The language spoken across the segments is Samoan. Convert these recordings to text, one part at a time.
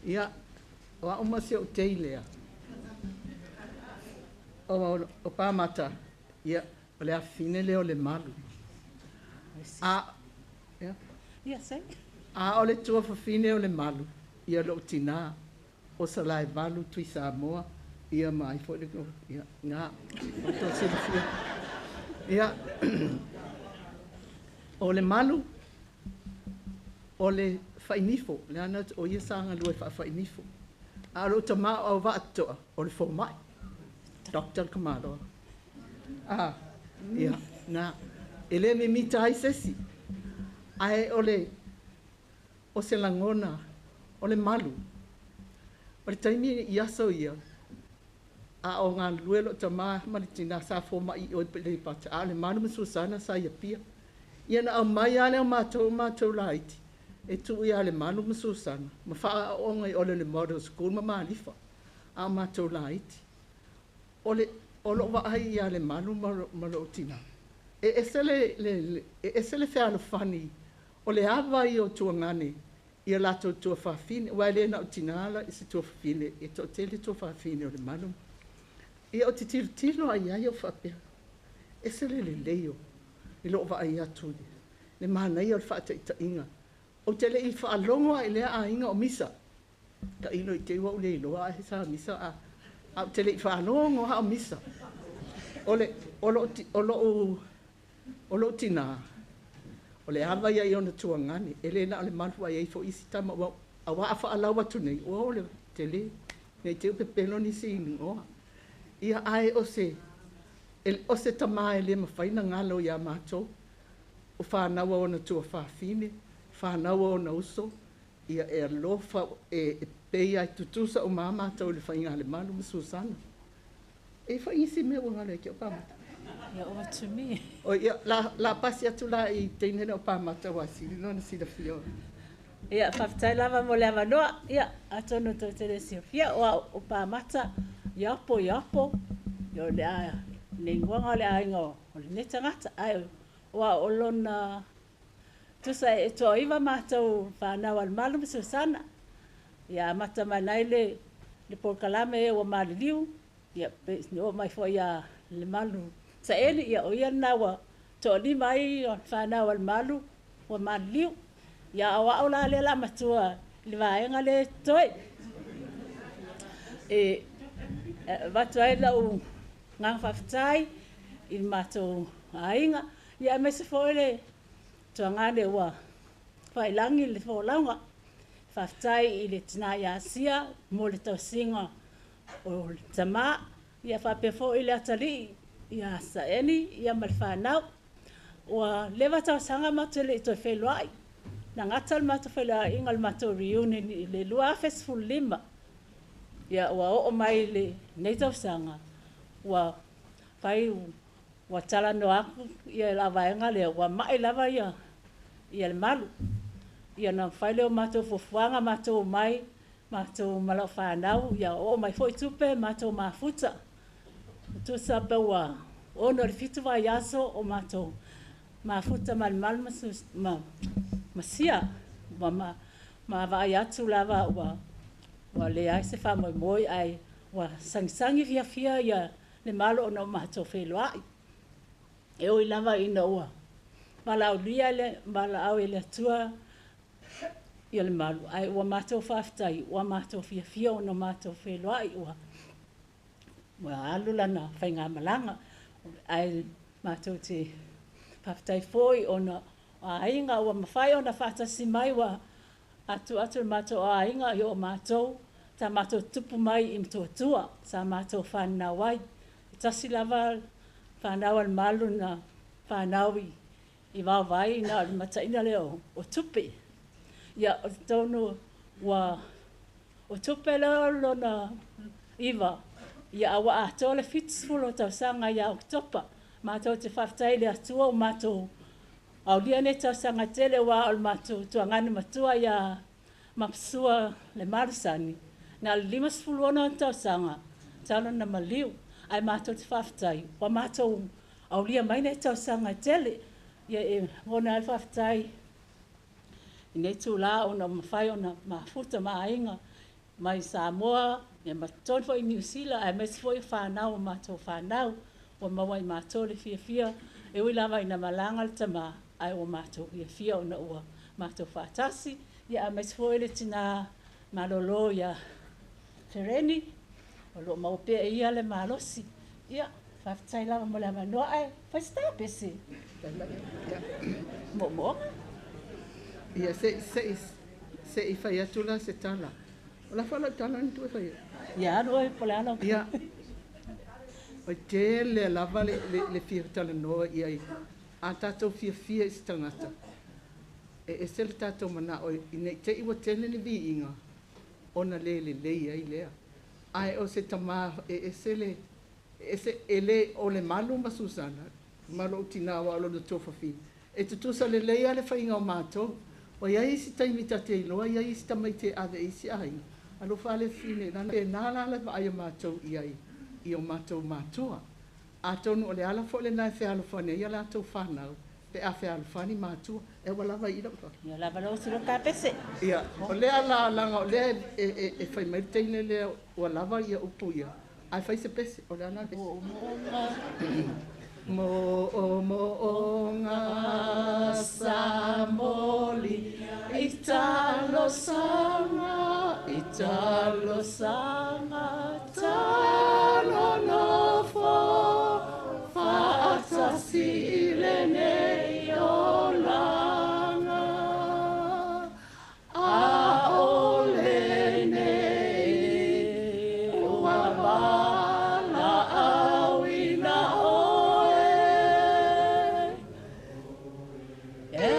Ia, o au ma si ou tei lea. O Pamata, ia, o le afafine lea o Lemalu. A, ia. Ia, sei. A o le tuafafine o Lemalu, ia lou tinā, o Salaevalu Tuisamoa, ia ma ai foi le, ia, ngā, o tō silafia. Ia, o Lemalu, o le fainifo, le ana o ia sa galue faafainifo. A o lou tamā o Auvaatotoa, o le fomai, Dr. Kamaloa. Ah, ia, na, e le mimita ai se isi, ae o le, o se lagona, o Lemalu. O le taimi i aso ia, a o galulue lou tamā ma le tinā sa fomai i o i Aleipata, a o Lemalu ma Susana sa i Apia. Ia na aumai lava lea o matou, o matou laiti, e tuu ia Lemalu ma Susana, ma faaaooga i ole le Model School ma Malifa, a o matou laiti. O le, o lou vaai ia Lemalu ma lou tinā, e ese e ese le fealofani, o le ava ia o tuagane ia latou tuafafine, aua e le na o tinā la i se tuafafine, e toatele tuafafine o Lemalu. Ia ou te tilotilo lava i ai ou faapea, ese le lelei o i lou vaai atu i le manaia o le faataitaiga. Ou te le i faalogo lava i lea aiga o misa. Tailo i te i ua ou le iloa ae sa misa a ou te le i faalogo lava o misa. O le o lou o lou o lou tinā, o le ava ia i ona tuagane, e le na o Lemalu ae i ai foi isi tama ua aua a faalau atu nei, ua o le tele, nei te i ua pepelo nisi igoa. Ia ae o se o se tamā e le mafai ona galo ia matou, o fanau a ona tuafafine, fanau a ona uso, ia e alofa, e pei lava e tutusa uma lava matou i le faiga a Lemalu ma Susana. E i ai foi nisi mea ua galo ia te au Pamata. Yeah, over to me. O ia, la pasi atu la i teine lea o Pamata ua sili lona silafia. Ia, faafetai lava mo le avanoa. Ia, atonu tou te le silafia, o au o Pamata, Iapo, Iapo, ia o le a, le igoaga o le aiga o lenei tagata. Ae o au o lona tusa e toaiva matou fanau a Lemalu ma Susana. Ia, amata mai nei le polokalame ua maliliu, ia, pe oo mai foi ia Lemalu Saeli, ia o ia lena ua toalima ai fanau a Lemalu ua maliliu. Ia, o au la lea la matua i le vaega lea e totoe. E avatu ai lau agaga faafetai i le matou aiga, ia aemaise foi le tuagane ua failagi le folauga. Faafetai i le tina ia Sia mo le tausiga o le tamā, ia faapea foi le atalii ia Saeni ia ma le fanau. Ua leva tausaga matou te le i toe feiloai. Na gata le matou feiloaiga, le matou reunion i le 2015. Ia ua oo mai lenei tausaga, ua fai ua talanoa atu ia le vaega lea, ua mai lava ia Lemalu. Ia na fai lea o matou fuafuaga, matou omai, matou ma lau fanau, ia oo mai foi tupe, matou mafuta. Tusa pe ua 6 i le 7 vaiaso o matou mafuta ma Lemalu ma Sia. Ua ma vaai atu lava ua leai se faamoemoe, ae ua sagisagi fiafia ia Lemalu ona o matou feiloai. E ui lava ina ua valaaulia le valaau e le Atua ia Lemalu, ae ua matou faafetai, ua matou fiafia ona matou feiloai, ua alu lana faigamalaga. Ae matou te faafetai foi ona o aiga ua mafai ona faatasi mai, ua atu atu le matou aiga i o matou, sa matou tupu mai i Motootua, sa matou fananau ai. E tasi lava fanau a Lemalu na fanau i Vaovai, na o le mataina lea o Tupe. Ia, o tonu ua o Tupe lea lona 9, ia ua atoa le 70 tausaga ia Oketopa. Matou te faafetai i le Atua ua matou aulia nei tausaga tele, aua o le matou tuagane matua ia Mapasua Lemalu Sani, na o le 56 tausaga talu ona maliu. Ae matou te faafetai ua matou aulia mai nei tausaga tele. Ia e lagona ai le faafetai i nei itula ona ua mafai ona mafuta ma aiga. mai Samoa, ia ma totonu foi i Niu Sila, aemaise foi o fanau o matou fanau, ua maua i matou le fiafia, e ui lava ina malaga le tamā, ae ua matou fiafia ona ua matou faatasi, ia aemaise foi le tinā malolo ia Fereni, o loo maua pea e ia le malosi. Ia, faafetai lava mo le avanoa, ae fai se tapese. Moomooga. Ia se i fai atu la se tala. O la fa la tala ni tu e fai. Ia alu oe po o le a lau. Ia. O tele lava le fia talanoa i ai. A tātou fiafia i se tagata, e ese le tātou manao i nei te i ua tele ni viiga, ona le lelei ai lea. Ae o se tamā e ese le, e ese e le o le Malu ma Susana, ma lou tinā ua o lona tuafafine. E tutusa lelei lava le faiga o matou. Ua iai isi taimi ta te iloa iai isi tamaiti e ave i isi aiga. Alofa le fine lana pena la le vaai o matou i ai i o matou matua. Atonu o le ala foi lena e fealofani ai a latou fanau, pe a fealofani matua. E ua lava i lau Ia lava lau silo tapese. Ia, o lea la laga o lea e fai mai le teine lea ua lava ia upu ia. Ae fai se pese, o le ala pese. Moomooga. Moomooga sa moli i talosaga i talosaga talonofo faatasi i lenei olaga a o lenei ua valaauina oe e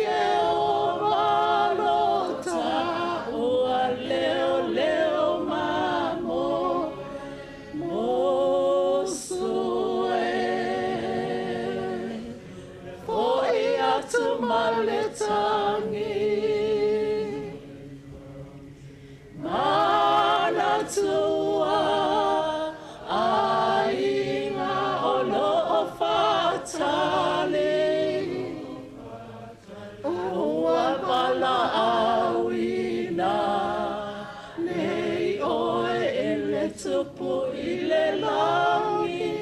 Ieova lo taua leoleo ma Mose e fo'i atu ma le tagi manatua aiga o loo faatali ua valaauina nei oe e le Tupu i le lagi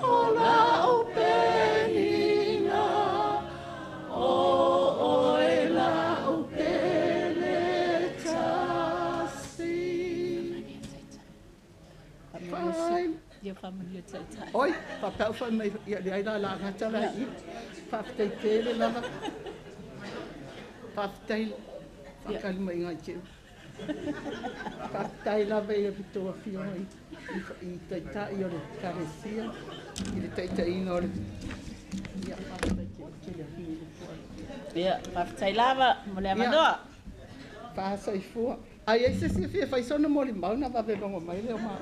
o lau penina o oe lau pele tasi. Fai. Ia faamanuia taitai. Oi, faapea fai mai ia le ai la la gata la i. Faafetai tele lava. Faafetai faakali mai ngai teu. Faafetai lava i le tou afioga i taitai o le ekalesia, i le taitaiga o le ia faafetai tele tele atu i le foai. Ia, faafetai lava mo le avanoa. Faasoifua. Ai ai se isi e fia fai sona molimau na vave logo mai lea o maua.